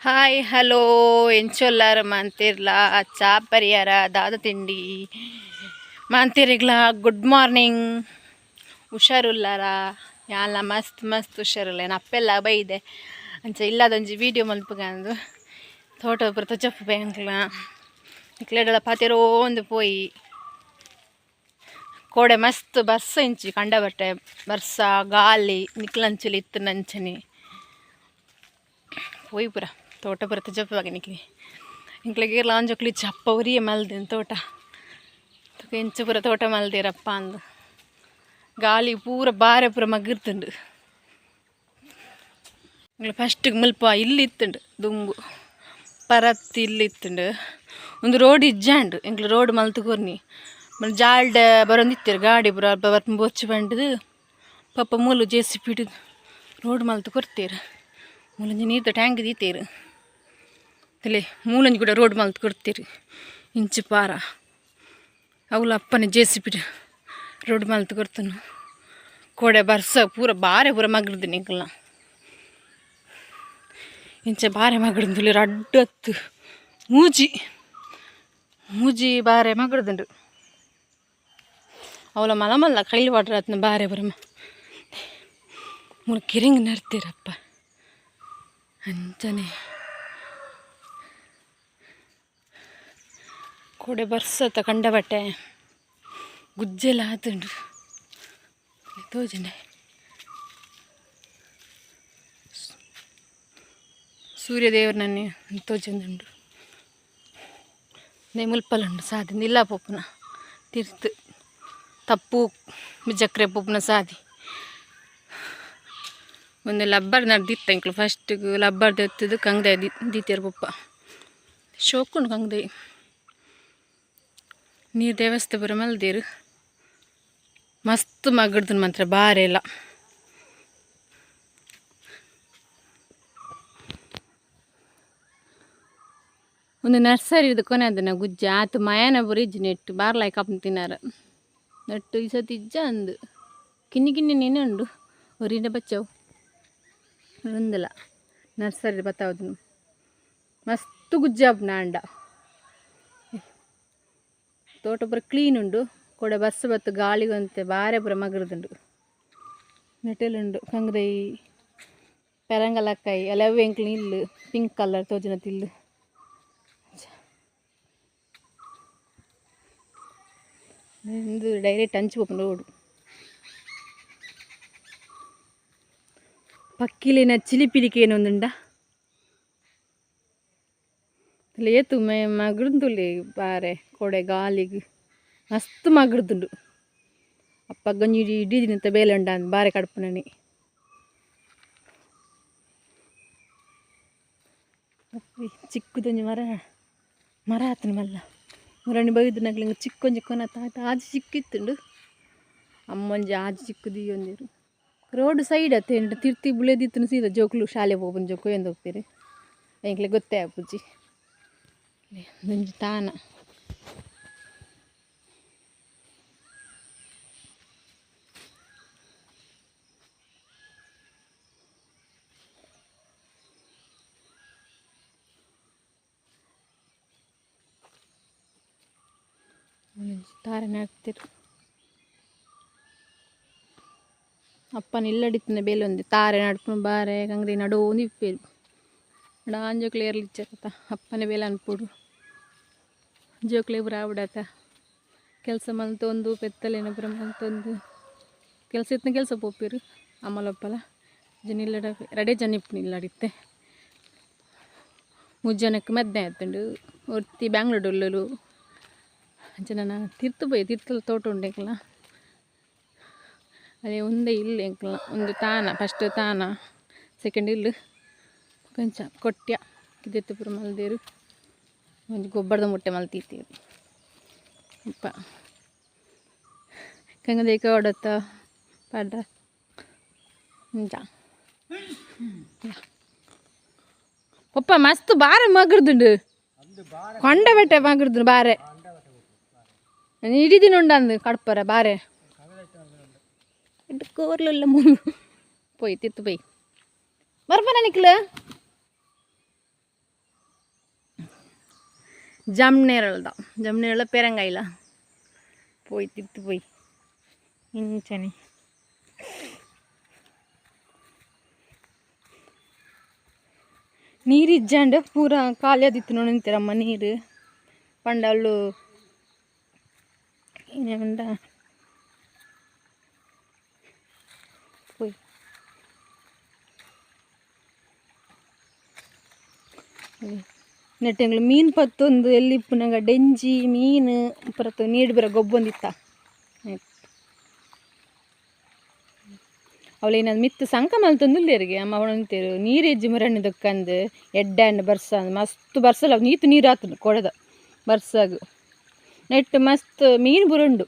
Hi hello ಎಂಚೊಲ್ಲಾರ ಮಾಂತಿರ್ಲಾ ಚಾ ಪರಿಯಾರ ದಾದ ತಿಂಡಿ ಮಾಂತಿರಿಗ್ಲ ಗುಡ್ ಮಾರ್ನಿಂಗ್. ಹುಷಾರುಲ್ಲಾರ? ಯಾಲ ಮಸ್ತ್ ಮಸ್ತ್ ಹುಷಾರುಲ್ಲ. ಏನು ಅಪ್ಪೆಲ್ಲ ಬೈದೆ ಅಂಚ ಇಲ್ಲದೊಂಜಿ ವೀಡಿಯೋ ಮಲ್ಪುಗಂದು ತೋಟ ಪೂರ ತೊಜಪ್ಪು ಬ್ಯಾಂಕ್ಲ ನಿಕ್ಲೆಡಲ ಪಾತೆರೋ ಒಂದು ಪೋಯಿ ಕೋಡೆ ಮಸ್ತ್ ಬರ್ಸ ಇಂಚಿ ಕಂಡಬಟ್ಟೆ ಬರ್ಸ ಗಾಲಿ ನಿಕ್ಲಂಚಲಿ ಇತ್ತು ನಂಚನಿ ಪೋಯಿ ಪೂರ ತೋಟ ಪೂರ ತೊಜಪ್ಪುವಾಗ ನಿಕ್ಲಿ ಇಂಕ್ಲೆಗ್ ಏರ್ಲ ಆಂಜೋಕ್ಲು ಇಜ್ಜಿ ಅಪ್ಪ ಒರಿಯೆ ಮಲ್ದಿನ ತೋಟ ತುಕ ಇಂಚ ಪೂರ ತೋಟ ಮಲ್ದೇರಪ್ಪ ಅಂದು ಗಾಲಿ ಪೂರ ಬಾರೆ ಪೂರ ಮಗಿರ್ತುಂಡು. ಇಂಕ್ಲೆ ಫಸ್ಟಿಗೆ ಮುಲ್ಪ ಇಲ್ಲು ಇತ್ತುಂಡು, ದುಂಬು ಪರತ್ ಇಲ್ಲು ಇತ್ತುಂಡು. ಉಂದು ರೋಡ್ ಇಜ್ಜಾಂಡ್, ಎಂಕ್ಲೆ ರೋಡ್ ಮಲ್ತ್ ಕೊರ್ನಿ. ಜಾಲ್ಡ್ ಬರೊಂದಿತ್ತೆರ್ ಗಾಡಿ ಪೂರ ಅಲ್ಪ ಬರ್ಪುನ ಬೊರ್ಚಿ ಪಂಡುದು ಪಾಪ ಮೂಲು ಜೆ ಸಿ ಪಿ ರೋಡ್ ಮಲ್ತ್ ಕೊರ್ತೆರ್. ಮೂಲೊಂಜಿ ನೀರ್ದ ಟ್ಯಾಂಕ್ ದೀತೆರ್. ತೂಲೆ ಮೂಲೊಂಜಿ ಕೂಡ ರೋಡ್ ಮಲ್ತ್ ಕೊರ್ತೆರ್ ಇಂಚಿ ಪಾರ. ಅವುಲು ಅಪ್ಪನೆ ಜೆ ಸಿ ಪಿ ರೋಡ್ ಮಲ್ತ್ ಕೊರ್ತುನು. ಕೋಡೆ ಬರ್ಸ ಪೂರ ಬಾರೆ ಪೂರ ಮಗ್ರ್ದಿನಿ ಎಂಕಲ್ನ ಇಂಚ ಬಾರೆ ಮಗ್ರ್ದುಂಡು. ರಡ್ಡ್ ಅತ್ತ್ ಮೂಜಿ ಮೂಜಿ ಬಾರೆ ಮಗ್ರ್ದುಂಡು. ಅವುಲ ಮಲ್ಲ ಮಲ್ಲ ಕೈಲ್ ಪಾಡ್ರೆ ಬಾರೆ ಪೂರ ಮೂಲು ಕಿರಿಂಗ್ ನಡ್ತೇರಪ್ಪ ಅಂಚನೆ. ಕೋಡೆ ಬರ್ಸತ ಕಂಡಬಟ್ಟೆ ಗುಜ್ಜೆಲ ಆತುಂಡು ತೋಜುಂಡೆ. ಸೂರ್ಯದೇವರನ್ನ ತೋಜೊಂದುಂಡು. ನೇ ಮುಲ್ಪಲುಂಡು ಸಾದಿ ಇಲ್ಲ ಪೋಪುನ ತಿರ್ತ್ ತಪ್ಪು ಬಿಜಕ್ರೆ ಪೋಪುನ ಸಾದಿ. ಒಂದು ಲಬ್ಬರ್ ನಡ್ದಿತ್ತ ಎಂಕ್ಲು ಫಸ್ಟ್ಗ್ ಲಬ್ಬರ್ ದೆತ್ತುದು ಕಂಗ್ದ ದೀತೆರ್ ಪೊಪ್ಪ ಶೋಕುಂಡು ಕಂಗ್ದೈ. ನೀರು ದೇವಸ್ಥೆ ಪೂರ ಮಲ್ದೆರ್ ಮಸ್ತ್ ಮಗ್ರ್ದುಂಡು ಮಾತ್ರ ಬಾರೆಲ. ಒಂದು ನರ್ಸರಿದ ಕೊನೆದನ ಗುಜ್ಜೆ ಆತ್ ಮಯನ ಪೂರ ಇಜ್ಜಿ ನೆಟ್ಟು ಬಾರ್ಲಾಯ್ ಕಪ್ ತಿನ್ನರ ನೆಟ್ಟು ಈ ಸತಿ ಇಜ್ಜ ಅಂದು ಕಿನ್ನಿ ಕಿನ್ನಿ ನೆನೆ ಉಂಡು ಒರಿನ ಬಚ್ಚವು ಉಂದಲ ನರ್ಸರಿ ಬತ್ತಾವದು ಮಸ್ತ್ ಗುಜ್ಜೆ ಆಪುಂಡು ಆಂಡ ತೋಟ ಪೂರ ಕ್ಲೀನ್ ಉಂಡು. ಕೋಡೆ ಬರ್ಸ ಬತ್ತು ಗಾಳಿಗೊಂತೆ ಬಾರೆ ಪೂರ ಮಗ್ರದುಂಡು. ಮೆಟಲುಂಡು ಕಂಗ್ದೈ ಪೆರಂಗಲಕ್ಕಾಯಿ ಅಲ್ಲ ಎಂಕ್ಲು ಇಲ್ಲು ಪಿಂಕ್ ಕಲರ್ ತೋಜುನ ತಿಲ್ಲು. ಇಂದು ಡೈರೆಕ್ಟ್ ಅಂಚಿ ಪೋಪುಂಡು ರೋಡ್. ಪಕ್ಕಿಲಿನ ಚಿಲಿಪಿಲಿ ಕೇನೊಂದುಂಡ ಏತು ಮಗ್ರಂದುಲ್ಲೆ ಬಾರೆ ಕೋಡೆ ಗಾಲಿಗ್ ಮಸ್ತ್ ಮಗ್ರದುಂಡು. ಅಪ್ಪಗ ಒಂಜಿ ಇಡೀ ಇಡೀ ದಿನತ ಬೇಲೆ ಉಂಡ ಬಾರೆ ಕಡ್ಪುನನಿ. ಚಿಕ್ಕದೊಂಜಿ ಮರ ಮರ ಆತನ ಮಲ್ಲ ಮುರಣಿ ಬೈದು ನಗ್ಲಿಂಗ ಚಿಕ್ಕೊಂಜಿ ಕೊನತ ಆತ ಆಜಿ ಚಿಕ್ಕಿತ್ತುಂಡು ಅಮ್ಮೊಂಜಿ ಆಜಿ ಚಿಕ್ಕು ದೀಯೊಂದಿರು. ರೋಡ್ ಸೈಡ್ ಅತ್ತೆ ತಿರ್ತಿ ಬುಳೆದಿತ್ತುನು ಸೀದಾ ಜೋಕುಲು ಶಾಲೆ ಪೋಪುನ ಜೋಕು ಎಂದು ಹೋಗ್ತೀರಿ ಎಂಕ್ಲೆ ಗೊತ್ತೇ ಆಪುಜಿ. ಒಂಜಿ ತಾನ ತಾರೆ ನಡ್ತಿರು. ಅಪ್ಪನ ಇಲ್ಲಡಿತ್ತಿನ ಬೇಲೆ ಒಂದಿ ತಾರೆ ನಡ್ಪುನು ಬಾರೆ ಕಂಗ್ರಿ ನಡೋಂದು ಇಪ್ಪೇರು ಆಂಜೋಕ್ಲು ಏರ್ಲು ಇಜ್ಜೆರತ ಅಪ್ಪನ ಬೇಲೆ ಅನ್ಪುಡು ಜೋಕ್ಲೆ ಪೂರ ಆವಡತ ಕೆಲಸ ಮಲ್ತೊಂದು ಪೆತ್ತಲೆನ ಪೂರ ಮಲ್ತೊಂದು ಕೆಲಸ ಇತ್ತಿನ ಕೆಲಸ ಪೋಪೆರ್ ಅಮ್ಮಲಪ್ಪಲ ಜನ ಇಲ್ಲಡ ರಡೆ ಜನ ಇಪ್ಪುನು ಇಲ್ಲಡಿತ್ತೆ. ಮೂಜಿ ಜನಕ್ಕೆ ಮದ್ದೆ ಆತುಂಡು. ಒರ್ತಿ ಬ್ಯಾಂಗ್ಳೂರ್ ಉಲ್ಲೊಲು. ಅಂಚ ನನ ತಿರ್ತು ಪೋಯಿ ತಿರ್ತಲ್ ತೋಟ ಉಂಡು ಎಂಕ್ಲ ಅದೇ ಒಂದೇ ಇಲ್ಲು ಎಂಕ್ಲ ಒಂದು ತಾನ ಫಸ್ಟ್ ತಾನ ಸೆಕೆಂಡ್ ಇಲ್ಲು ಕೊಂಚ ಕೊಟ್ಯ ಕಿದೆತ್ತ ಪೂರ ಮಲ್ದೇರು ಒಂಜಿ ಗೊಬ್ಬರದ ಮುಟ್ಟೆ ಮಲ್ತಿತ್ತೆರ್ ಅಪ್ಪ ಕಂಗದೈ ಕೋಡತ್ತ ಪಾಡ್ದ ಇಂಚ ಪಪ್ಪ ಮಸ್ತ್ ಬಾರೆ ಮಗ್ರದುಂಡು ಕೊಂಡ ಬೆಟ್ಟೆ ಮಗ್ರದುಂಡು ಬಾರೆ ಇಡೀ ದಿನ ಉಂಡಂದು ಕಡ್ಪರ ಬಾರೆ ಕೋರ್ಲೆಲ್ಲ ಪೋಯಿ ತಿತ್ತು ಪೋಯಿ ಬರ್ಪನ ನಿಕ್ಲು. ಜಮ್ನೇರಳದ ಜಮ್ನೇರಳ ಪೆರಂಗಾಯಿಲ ಪೋಯಿ ತಿರ್ತು ಪೋಯಿ ಇಂಚನೆ ನೀರು ಇಜ್ಜಾಂಡ ಪೂರ ಖಾಲಿ ಆದಿತ್ತು ನೋಡಿಂತೀರಮ್ಮ ನೀರು ಪಂಡ ಅಲ್ಲು ಏನೇಂಡ ಪೋಯಿ ನೆಟ್ಟೆಂಗ್ಳು ಮೀನು ಪತ್ತೊಂದು ಎಲ್ಲಿ ಇಪ್ಪುನಗ ಡೆಂಜಿ ಮೀನು ಪರತು ನೀಡು ಬರ ಗೊಬ್ಬೊಂದಿತ್ತ ಅವಳೇನಾದ್ರು ಮಿತ್ತು ಸಂಕ ಮಲ್ತೊಂದುಲ್ಲೇರಿಗೆ ಅಮ್ಮ ಅವಳಂತೇರು ನೀರು ಎಜ್ಜಿ ಮುರಣ್ಣಿ ದೊಕ್ಕಂದು ಎಡ್ಡೆ ಬರ್ಸ ಮಸ್ತ್ ಬರ್ಸಲ್ಲ ನೀತು ನೀರು ಆತನು ಕೊಡದ ಬರ್ಸಾಗು ನೆಟ್ಟು ಮಸ್ತ್ ಮೀನು ಬುರುಂಡು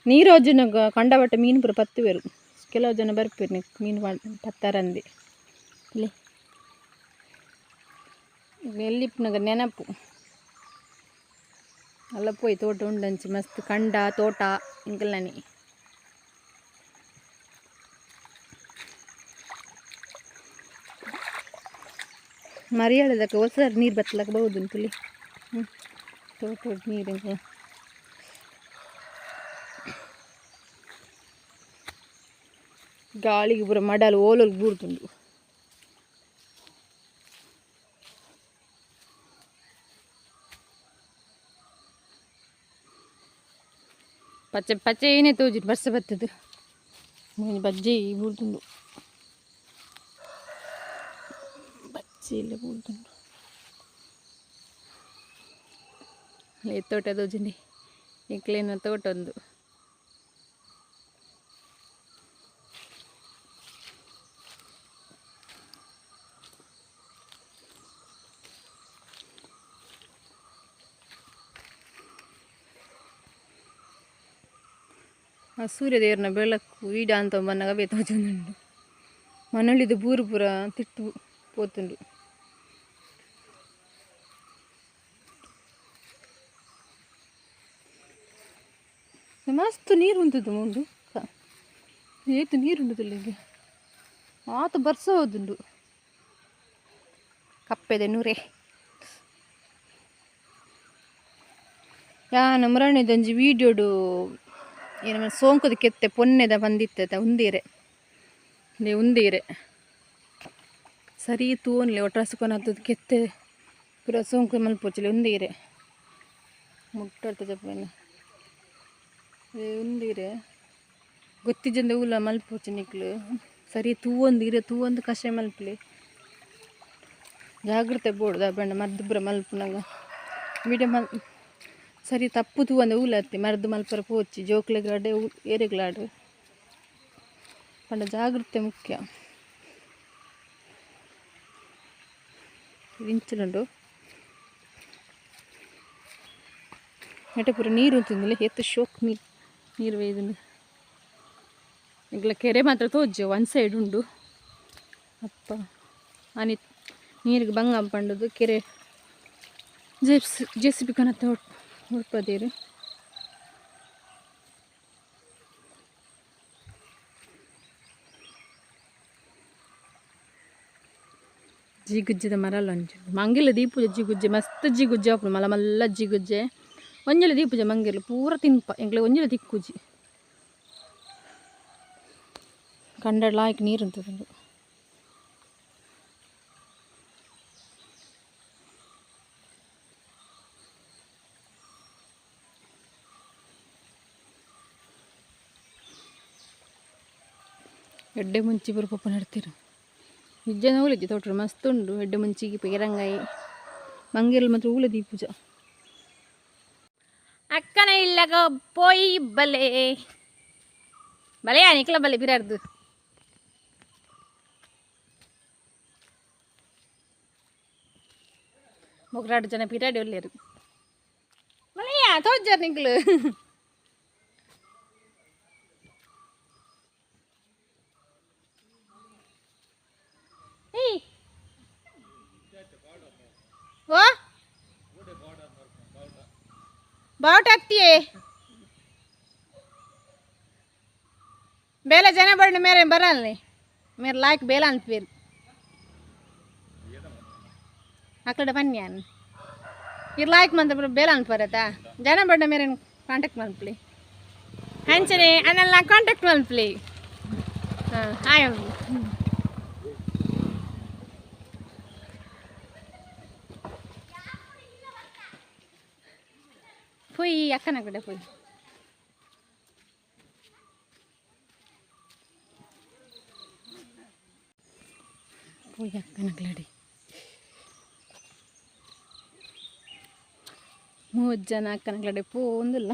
ನೀರು ಅಜ್ಜನ ಕಂಡಬಟ್ಟ ಮೀನು ಪೂರ ಪತ್ತುವೆರು ಕೆಲವು ಜನ ಬರ್ಪೇರು ಮೀನು ಪತ್ತಾರಂದಿ ಇಲ್ಲಿ ಎಲ್ಲಿಪ್ಪುನಗ ನೆನಪು ಅಲ್ಲ ಪೋಯ್ ತೋಟ ಉಂಡಂಚಿ ಮಸ್ತ್ ಕಂಡ ತೋಟ ಇಂಕಲ್ನನಿ ಮರಿಯಾಳದಕ್ಕೆ ಹೊಸ ನೀರು ಬತ್ತಲಕ್ಕೆ ಬಹುದು ತುಲಿ ತೋಟ ನೀರು ಗಾಳಿಗೆ ಪೂರ ಮಡಲು ಓಲೋಲು ಬೂರ್ತುಂಡು ಪಚ್ಚೆ ಪಚ್ಚೆ ಏನೇ ತೋಜಿ ಬರ್ಸ ಬತ್ತದು ಬಜ್ಜಿ ಬೂರ್ತುಂಡು ಬಜ್ಜಿ ಇಲ್ಲ ಬೂರ್ತುಂಡು ತೋಟ ತೋಜಿಂಡಿ ಇಕ್ಲೇನ ತೋಟ ಒಂದು ಆ ಸೂರ್ಯದೇವರನ ಬೆಳಕು ಈಡ ಅಂತ ಬನ್ನಗ ತೋಜೊಂದುಂಡು ಮನಳಿದು ಬೂರು ಪೂರ ತಿಟ್ಟು ಪೋತುಂಡು ಮಸ್ತ್ ನೀರು ಉಂಟು ಮುಂದು ಏತು ನೀರು ಉಂಟು ಇಲ್ಲಿಗೆ ಆತ ಬರ್ಸ ಹೋದುಂಡು ಕಪ್ಪೆದೆ ನೂರೇ ಯಾನ ಮುರಣಿದೊಂಜಿ ವೀಡಿಯೋಡು ಏನು ಸೋಂಕದ ಕೆತ್ತೆ ಪೊನ್ನೆದ ಬಂದಿತ್ತ ಉಂದೀರೆ ಉಂದೀರೆ ಸರಿ ತೂನ್ಲೆ ಒಟ್ರಾಸುಕೊನತ್ತದ ಕೆತ್ತೆ ಪೂರ ಸೋಂಕು ಮಲ್ಪೊಚ್ಚಲೆ ಉಂದೀರೆ ಮುಟ್ಟಡ್ತ ಜಪ್ಪನ ಉಂದೀರೆ ಗೊತ್ತಿಜ್ಜಂದ ಊಲ ಮಲ್ಪೊಚ್ಚು ನಿಕ್ಲು ಸರಿ ತೂವೊಂದು ಇರೆ ತೂವೊಂದು ಕಷಾಯ ಮಲ್ಪಲೆ ಜಾಗ್ರತೆ ಬೋಡ್ದ ಬಂಡ ಮದ್ದು ಪೂರ ಮಲ್ಪುನಗ ವಿಡಿಯೋ ಮಲ್ ಸರಿ ತಪ್ಪು ತೂವಂದೆ ಊಲತ್ತಿ ಮರ್ದು ಮಲ್ಪರ ಪೋಚಿ ಜೋಕ್ಲೆಗಾಡೆ ಏರೆಗ್ಲಾಡು ಪಂಡ ಜಾಗ್ರತೆ ಮುಖ್ಯ ಇಂಚಲುಂಡು ನೆಟೆ ಪೂರ ನೀರು ಉಂತುಂದಿಲ್ಲ ಏತ್ ಶೋಕ್ ನೀರು ನೀರು ಒಯ್ದುಂಡು ಎಂಕ್ಲ ಕೆರೆ ಮಾತ್ರ ತೋಜು ಒನ್ ಸೈಡ್ ಉಂಡು ಅಪ್ಪ ಆನಿ ನೀರಿಗೆ ಬಂಗ ಪಂಡದು ಕೆರೆ ಜೆ ಸಿ ಬಿ ಕನತ್ತ ಉಡ್ಪದೇರು ಜಿಗುಜ್ಜೆದ ಮರಲ ಒಂಜಿ ಮಂಗಿಲ ದೀಪುಜ ಜಿಗುಜ್ಜೆ ಮಸ್ತ್ ಜಿಗುಜ್ಜೆ ಆಪುಂಡು ಮಲ್ಲ ಮಲ್ಲ ಜಿಗುಜ್ಜೆ ಒಂಜೆಲ ದೀಪುಜ ಮಂಗಿಲ ಪೂರ ತಿನ್ಪ ಎಂಕ್ಲೆ ಒಂಜೆಲ ತಿಕ್ಕುಜಿ ಕಂಡಡ್ ಲಾಯ್ಕ್ ನೀರು ಉಂತುಂಡು ಎಡ್ಡೆ ಮುಂಚಿ ಪೂರ ಪಪ್ಪ ನಡ್ತೀರು ನಿಜ ಊಲಿಜ್ಜಿ ತೋಟ ಮಸ್ತ್ ಉಂಡು ಎಡ್ಡೆ ಮುಂಚಿಗೆ ಪೇರಂಗಾಯಿ ಮಂಗಿಲ್ ಮಾತ್ರ ಊಲ ದೀಪುಜ ಅಕ್ಕನ ಇಲ್ಲಗ ಪೋಯಿ ಬಲೆ ಬಲೆ ನಿಕ್ಲ ಬಲೆ ಬಿರಾರ್ದು ಮೊಗ್ರಾಡು ಜನ ಪಿರಾಡಿ ಒಲ್ಲೇರು ಮಳೆಯ ತೋಜಾರ್ ನಿಕ್ಲು ಓ ಬಾವುಟ ಹಾಕ್ತಿಯೇ ಬೇಲೆ ಜನ ಬಣ್ಣ ಮೇರೆ ಬರಲ್ಲ ಮೇರೆ ಲಾಯ್ಕ್ ಬೇಲ ಅನ್ಪೇರು ಆ ಕಡೆ ಬನ್ನಿ ಅನ್ ಇರ್ ಲೈಕ್ ಮಂತ ಬೇಲ ಅನ್ಪರತಾ ಜನ ಬಡ್ಡ ಮೇರೆ ಕಾಂಟ್ಯಾಕ್ಟ್ ಮನ್ಪಲಿ ಅಂಚನೆ ಅನ್ನಲ್ಲ ಕಾಂಟ್ಯಾಕ್ಟ್ ಮನ್ಪಲಿ. ಹಾಂ ಹಾಯ್. ಪೊಯ್ ಅಕ್ಕನ ಕಡೆ ಪೊಯ್. ಪೊಯ್ ಅಕ್ಕನ ಕಡೆ ಮೂರು ಜನ ಅಕ್ಕನ ಕಡೆ ಪೋಂದಿಲ್ಲ.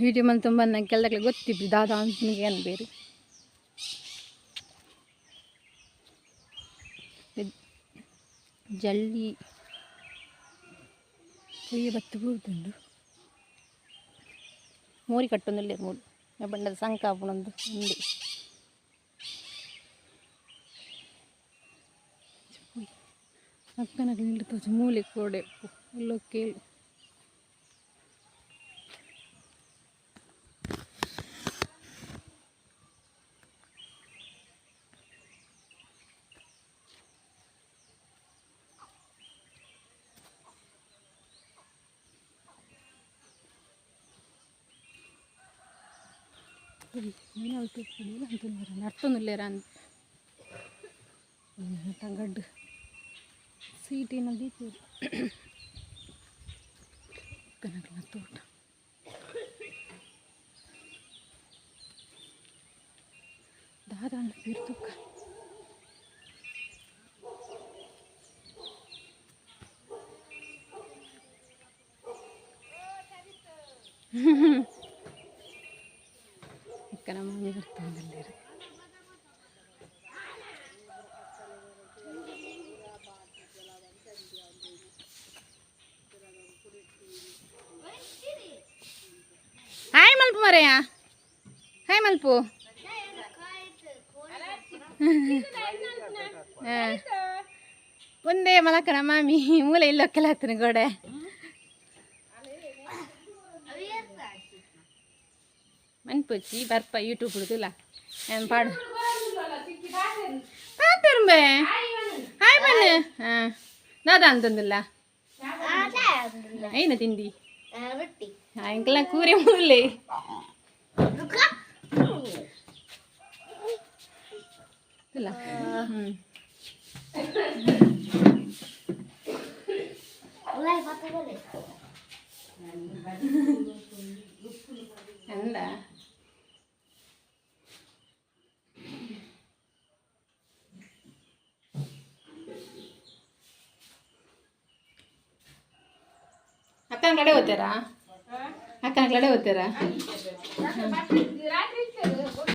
ವೀಡಿಯೋ ಮಲ್ ತುಂಬ ನಂಗೆ ಕೆಲದಾಗಲೇ ಗೊತ್ತಿದ್ದು ದಾದಾ ಅಂತ ಏನು ಬೇರೆ ಜಲ್ಲಿ ಪೊಯ್ಯೆ ಬತ್ತು ಬೂರ್ದುಂಡು ಮೋರಿ ಕಟ್ಟೊಂದಿಲ್ಲ ಮೂರು ಬಂಡದ ಸಂಕ ಆಪುನೊಂದು ಉಂಡೆ ಅಕ್ಕನಗಳು ನಿಲ್ಲು ತೋಚ ಮೂಲೆ ಕೋಡೆ ಎಲ್ಲೋ ಕೇಳು. ಅರ್ಥೊಂದುಲ್ಲೇರ ತಂಗಡ್ಡು ಸೀಟಿನ ದೀಪೇರು ಕನಕನ ತೋಟ. ದಾದಾಂಡ ಪಿರ್ತುಕ್ಕ ಅಕ್ಕನ ಮಾಮಿ ಬರ್ತೊಂದುಲ್ಲೆರ್. Hi ಮಲ್ಪು ಮರೆಯ, hi ಮಲ್ಪು. ಒಂದೇ ಮಲಕನ ಮಾಮಿ ಮೂಲೆ ಇಲ್ಲೊಕ್ಕೆಲ್ಲ ಹತ್ತಿನ ಗೋಡೆ. ಮನ್ಪೊಚ್ಚಿ ಬರ್ಪ ಯೂಟ್ಯೂಬ್ ಹುಡುಗಿಲ್ಲ ಏನು ಪಾಡು ಪಾತಿರುಂಬೆ. ಹಾಯ್ ಬನ್ನಿ. ಹಾಂ ದಾದ ಅಂತಂದಿಲ್ಲ ಏನ ತಿಂಡಿ ಎಂಕೆಲ್ಲ ಕೂರೆ ಮೂಲೆ ಇಲ್ಲ. ಹ್ಞೂ ಎಂದ ಅಕ್ಕನ ಕಡೆ ಹೋಗ್ತೀರಾ? ಅಕ್ಕನ ಕಡೆ ಹೋಗ್ತೀರಾ?